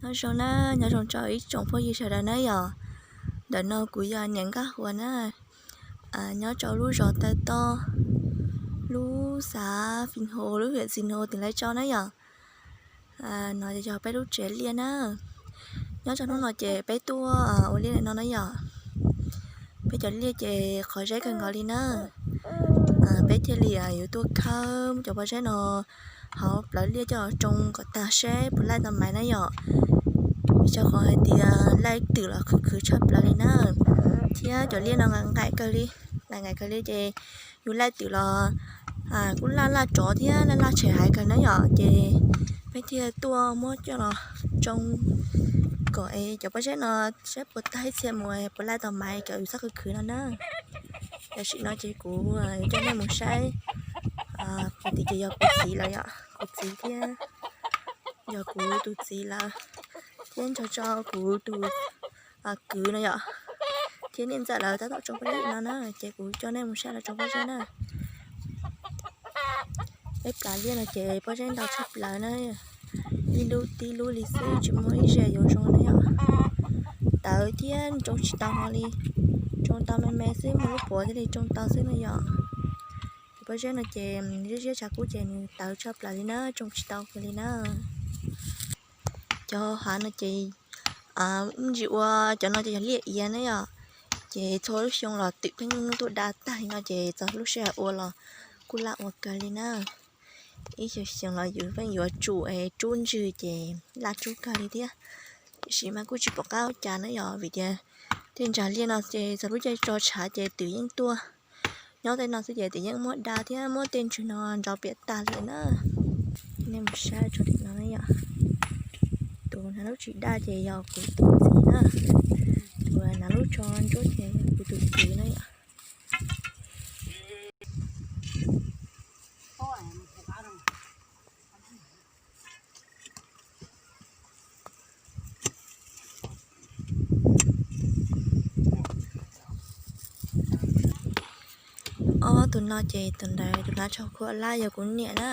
Nyob zoo na, nyob zoo rau ib tsoom phooj ywg sawv daws na yom. Ntawm no kuv yog niam Nkaj Huas na, nyob rau lub zos Taw Toj, lub xav Fij Hos, lub hiam Xij Hos, tỉnh Lai Châu na yom. No yog peb lub tsev liaj na. Nyob rau hnub no ces peb tuaj ua liaj no na yom. Peb cov liaj ces qhov zeb kawg nkaus li na. Peb thiaj li yuav tuaj khawb cov pob zeb no hauv plawv liaj coj tsoo kom tag seb puas laij tau maiv na yom. Vim rau qhov hais tias laij twm los khwv khwv tshaj plaws li na, thiab cov liaj no nqaim nqaim kawg li, nqaim nqaim kawg li ces yus laij twm los kuj laj laj tsov thiab laj laj tshem haiv kawg na yom. Ces peb thiaj tuaj muab coj los tsoo kom es cov pob zeb no saib puas tag ib txhia mus puas laij tau maiv cov yus txhob khwv khwv no na. Tam sim no ces kuv yuav coj nej mus saib, qhov tid ces yog kuv txiv lawv yom, kuv txiv thiab, yog kuv tus txiv lawv thiab nrog rau kuv tus kwv no yom, thiab niam ntxawm lawv tab tom tsoo pob zeb no na, ces kuv coj nej mus saib lawv tsoo pob zeb na. Peb plawv liaj no ces pob zeb ntau tshaj plaws na, ib lub tib lub li xwb tsis muaj ib zes yuav zoo na yom. Tawv thiab tsoo tsis tau no li, tsoo tau me me xwb, muaj lub puav thiaj li tsoo tau xwb na yom. Pob zeb no ces ziab ziab tshav kub ces nws tawv tshaj plaws li na, tsoo tsis tau kiag li na. Cov hav no ces ntsis ua, cov no ces yog liaj iav na yom, ces txhua lub xyoo los twm pheej tuaj da tag li no ces txog lub sij hawm ua los kuj laj ua kawg li na. Ib xyoos xyoo los yus pheej yuav tsum es rub ntswg ces laj rub kawg li thiab. Tiam sis mas kuj tsis pom qab ua cas na yom, vim tias tej ntsag liaj no ces txog lub caij tso tshav ces twm yeej tuaj nyob tej no xwb ces twm yeej muab da thiab muab tej ntswg no nrov piam tag li na. Nej mus saib tso tim no na yom. Tus hnav lub tsis daj ces yog kuv tus txiv na, tus hnav lub tsho ntsuab ces yog kuv tus kwv na yom. Ob tug no ces tus ntawd tus hnav tsho khuam laj yog kuv niam na,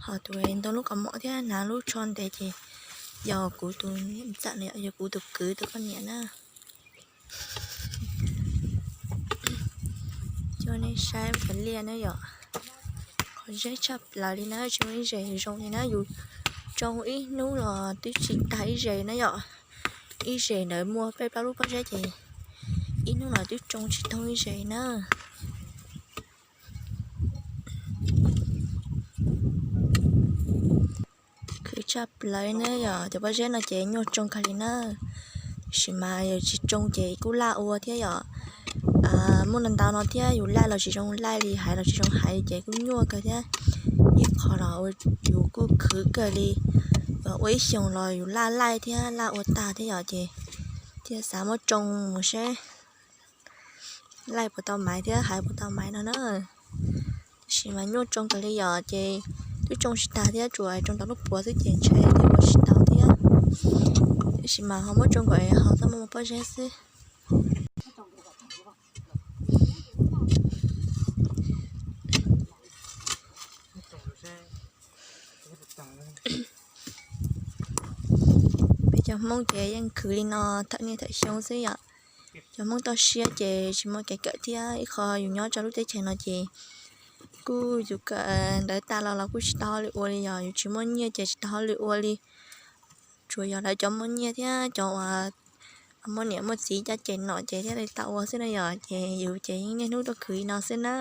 ho tus ntoo lub kaus mom thiab hnav lub tsho ntev ces yog kuv tus niam ntxawm na yom, yog kuv tus kwv tus poj niam na. Coj nej saib cov liaj na yom, qhov zeb tshaj plaws li na, tsis muaj ib zes zoo li na, yus tsoo ib hnub los twb tsis tag ib zes na yom. Ib zes ntawd muaj peb plaub lub pob zeb ces ib hnub los twb tsoo tsis tag ib zes na. Khwv tshaj plaws na yom, cov pob zeb no ces nyuaj tsoo kawg li na. Tiam sis mas yus tsis tsoo ces kuj laj ua thiab yom. Muaj ntau ntau no thiab yus laij los tsis zoo laij li, haiv los tsis zoo haiv li ces kuj nyuaj kawg thiab. Ib qho los yus kuj khwv kawg li, ua ib xyoos los yus laj laij thiab laj ua tag thiab yom, ces thiaj xav muab tsoo mus seb laij puas tau maiv thiab haiv puas tau maiv no na. Tiam sis mas nyuaj tsoo kawg li yom, ces twb tsoo tsis tag thiab, tsuas tsoo tau lub puav xwb ces ntshe twb ua tsis tau thiab. Tiam sis mas ho muab tsoo kom ho txhob muaj pob zeb xwb. Peb cov Hmoob ces yeej khwv li no thawm niaj thawm xyoo xwb yom. Cov Hmoob toj siab ces tsis muaj kev kawm thiab, ib qho yus nyob rau lub teb chaws no ces kuj yus kawm ntawv tas los los kuj tsis tau hauj lwm ua li yom, yus tsis muaj nyiaj ces tsis tau hauj lwm ua li. Tsuas yog lawv cov muaj nyiaj thiab cov uas muaj niam muaj txiv caj ces nom ces thiaj li tau ua xwb na yom, ces yus ces yeej niaj hnub tuaj khwv li no xwb na.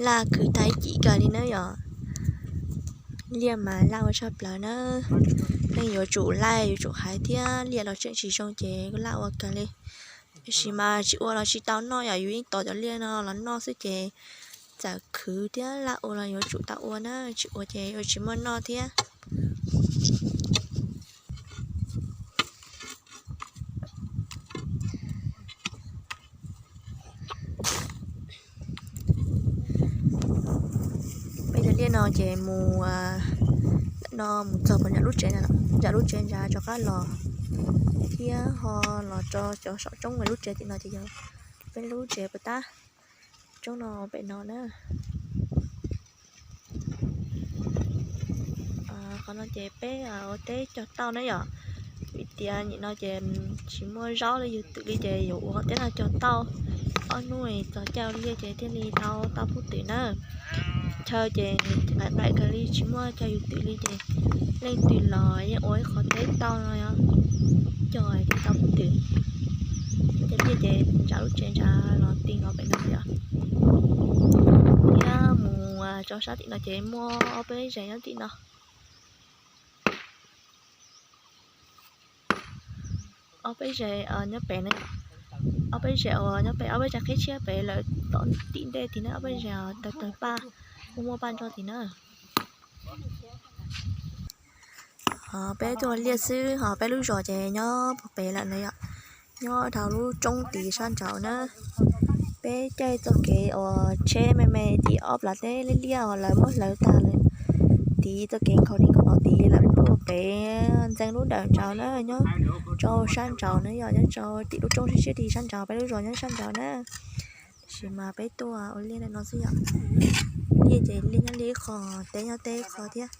Laj khwv tag ib cim kawg li na yom. Liaj mas laj ua tshaj plaws na. Yeej yuav tsum laij yuav tsum haiv thiab, liaj los tseem tsis zoo ces kuj laj ua kawg li. Tiam sis mas tsis ua los tsis tau noj yom, yus yeej tos cov liaj no los noj xwb ces txawm khwv thiab laj ua los yuav tsum tau ua na, tsis ua ces yuav tsis muaj noj thiab. Peb cov liaj no ces mus, no mus txog pem nram lub tsev, nram lub tsev ntsa rov qab los, thiab ho los rau cov saum roob, lub tsev tim no ces yog peb lub tsev puas tab, roob no pem no na. No ces peb ua teb cog tauj na yom, vim tias nim no ces tsis muaj zaub li yus twm li ces yuav ua teb no cog tauj. Ob hnub txog caij ua liaj ces thiaj li tau tauj pob twm na. Chaw ces nqaim nqaim kawg li tsis muaj chaw yus twm li ces leej twg los yeej ua ib qho teb tauj no cog thiaj tau pob twm. Cov liaj ces nram lub tsev nrad los ti nkaus pem no yom. Thiab mus rau sab tim no ces muaj ob peb zes nyob tim no. Ob peb zes nyob pem na, ob peb zes uas nyob pem, ob peb zes qhib tshiab pem lawm tom tim ntej tim na, ob peb zes tawg tawg paj, muaj muaj paj nrog tim na. Peb tuaj liaj xwb ho peb lub zos ces nyob puag pem lawm na yom, nyob dhau lub roob tid sab nraud na. Peb caij txoj kev uas tsheb me me tim ob plas teb liab liab uas lawv muab hlawv tag lawm, tid txoj kev nkhaus li nkhaus no tid lawv muab ua pem ntxeev lub dawm nraud na, nyob rau sab nraud na yom, nyob rau tim lub roob siab siab tim sab nraud, peb lub zos nyob sab nraud na. Tiam sis mas peb tuaj ua liaj ntawm no xwb yom. Liaj ces liaj nyob liaj ib qho, teb nyob teb ib qho thiab,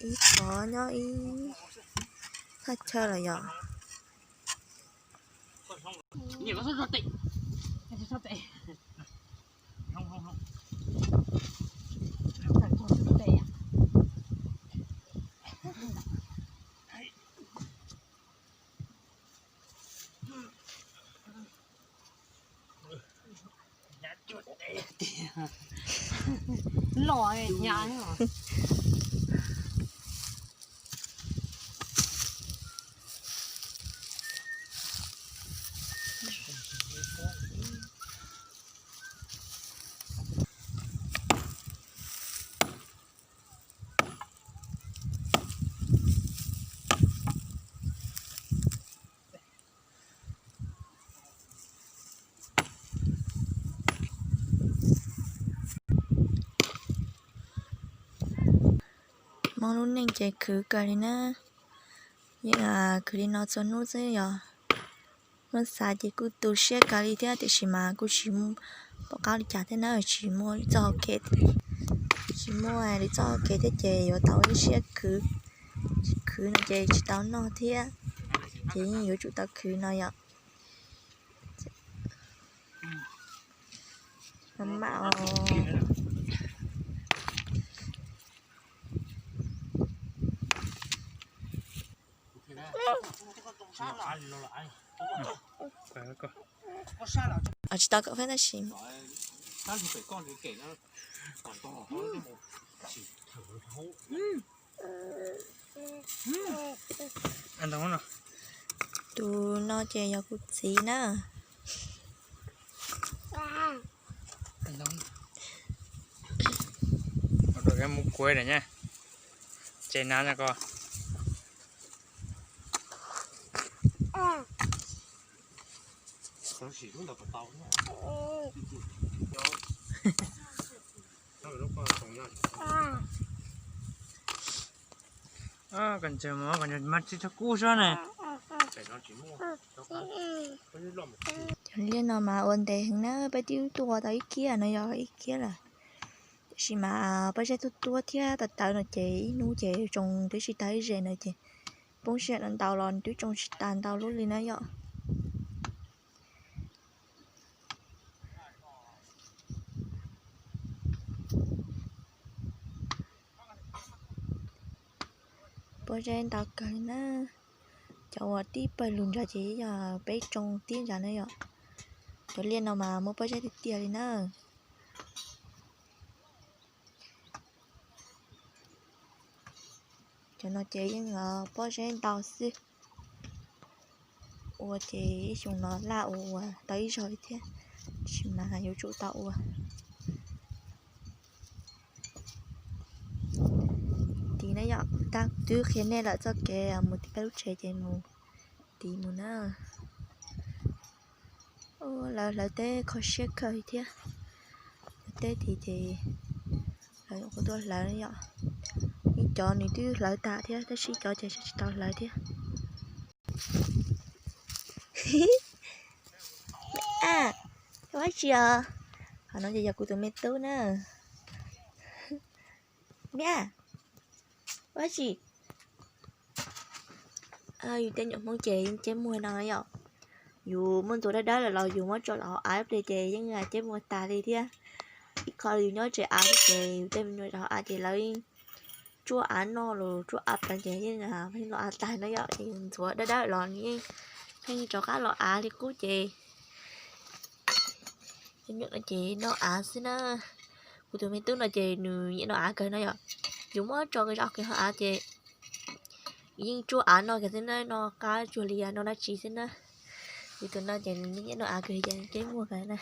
ib qho nyob ib thaj chaw lawm yom. Hmoob lub neej ces khwv kawg li na. Yeej khwv li no txhua hnub xwb yom. Muab xav ces kuj tu siab kawg li thiab, tiam sis mas kuj tsis pom qab li cas thiab na, tsis muaj txoj hauv kev, tsis muaj li txoj hauv kev thiab ces yuav tau ib siab khwv. Tsis khwv no ces tsis tau noj thiab, ces yeej yuav tsum tau khwv no yom. Tsis tau kom pheb tab sis. Tus no ces yog kuv txiv na. Mus kuv na, ces na ko. Mas tsis tau kub sab ne. Cov liaj no mas ua ntev heev na, peb twb tuaj tau ib kiab no yog ib kiab lawm. Tiam sis mas pob zeb tuab tuab thiab tawv tawv no ces ib hnub ces tsoo twb tsis tag ib zes no ces poob siab no ntau los twb tsoo tsis tas ntau lub li na yom. Pob zeb ntau kawg li na. Cov uas tib pawg lug nrad ces yog peb tsoo tib nrad na yom. Cov liaj no mas muaj pob zeb tiag tiag li na. Cov no ces yeej pob zeb ntau xwb. Ua ces ib xyoo no laj ua ua tau ib zaug li thiab, tab sis mas yuav tsum tau ua. Tiv na yom, twb qhia nej lawm txoj kev mus tim peb lub tsev ces mus tiv mus na. Lawv hlawv teb kho siab kawg thiab. Teb tiv ces lawv nyuam qhuav tuaj hlawv yom. Ib cov nws twb hlawv tas thiab tab sis ib cov ces tsis tau hlawv thiab. A, dab tsi os? Qhov no ces yog kuv tus me tub na. Mia, Tab sis yus tej me nyuam Hmoob ces yeej ceb muag no yom. Yus muab ntxuav dawb dawb lawm los yus muab tso rau hauv av ib pliag ces yeej ceb muag tas li thiab. Ib qho yus nyob tsev av ces yus tej me nyuam rau hauv av ces lawv tsuab av noj los tsuab av pleev ces yeej pheej los av tag no yom. Ces yus ntxuav dawb dawb los nws yeej pheej rov qab los av li qub ces cov me nyuam no ces noj av xwb na. Kuv tus me tub no ces nws nyiam noj av kawg no yom. Yus muab tso zog kiag hauv av ces yeej tsuab av noj kiag xwb na, noj qab tsuag li noj dab tsi xwb na. Yus tus no ces nws nyiam noj av kawg ces ceb muag kawg na.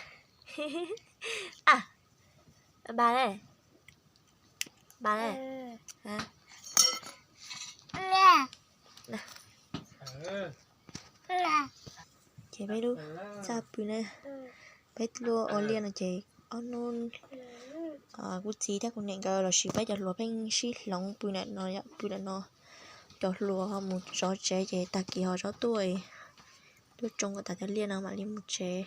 Npam, npam, ces peb lub txaj pw na, peb tuaj ua liaj no ces ob hnub kuv txiv thiab kuv niam nkawd los sis peb cov hluas pheej sib hloov pw ntawm no yom, pw ntawm no. Cov hluas ho mus zov tsev ces tag kis ho tsob tuaj, tuaj tsoo kom tas cov liaj no mam li mus tsev.